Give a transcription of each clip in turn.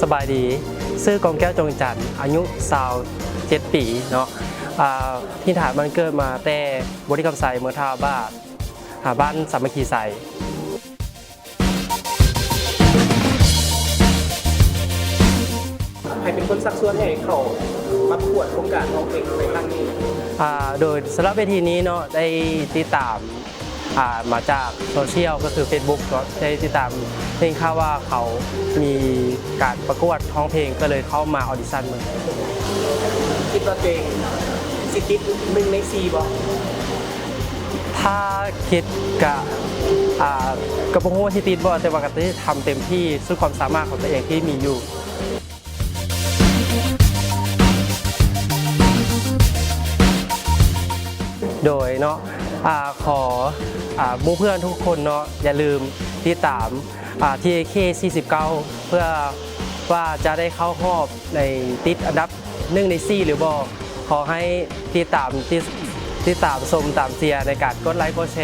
ສະບາຍດີ ຊື່ ກອງແກ້ວ ຈົງຈັນ ອາຍຸ ຊາວເຈັດ ປີເນາະ. ອ່າ ຖິ່ນຖານບ້ານເກີດມາແຕ່ບໍລິຄຳໄຊ ເມືອງທ່າບາດ ອ່າ ບ້ານສາມັກຄີໄຊ. ໃຜເປັນຄົນຊັກຊວນໃຫ້ເຂົ້າມາປະກວດໂຄງການຮ້ອງເພງໃນຄັ້ງນີ້? ອ່າ ໂດຍສຳລັບເວທີນີ້ເນາະ ໄດ້ຕິດຕາມ ອ່າ ມາຈາກໂຊຊຽວ ກໍຄືເຟສບຸກເນາະ ໄດ້ຕິດຕາມ ໄດ້ຍິນຂ່າວວ່າເຂົາມີການປະກວດຮ້ອງເພງ ກໍເລີຍເຂົ້າມາອອດິຊັນເບິ່ງ. ຄິດວ່າຕົວເອງຊິຕິດໜຶ່ງໃນສີ່ບໍ່? ຖ້າຄິດກະ ອ່າ ກໍບໍ່ຮູ້ວ່າຊິຕິດບໍ່ ແຕ່ວ່າກໍຈະທຳເຕັມທີ່ສຸດຄວາມສາມາດຂອງຕົວເອງທີ່ມີຢູ່. ໂດຍເນາະ ອ່າ ຂໍ ອ່າ ໝູ່ເພື່ອນທຸກຄົນເນາະ ຢ່າລືມຕິດຕາມ ອ່າ ທີເອເຄ ສີ່ສິບເກົ້າ ເພື່ອວ່າຈະໄດ້ເຂົ້າຮອບໃນ ຕິດອັນດັບໜຶ່ງໃນສີ່ຫຼືບໍ່. ຂໍໃຫ້ຕິດຕາມ ຕິດ ຕິດຕາມຊົມ ຕາມເຊຍ ໃນການກົດໄລກົດແຊ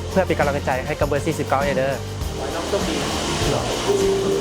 ເພື່ອເປັນກຳລັງໃຈໃຫ້ກັບເບີ ສີ່ສິບເກົ້າ ເດີ. ຂໍໃຫ້ນ້ອງໂຊກດີ.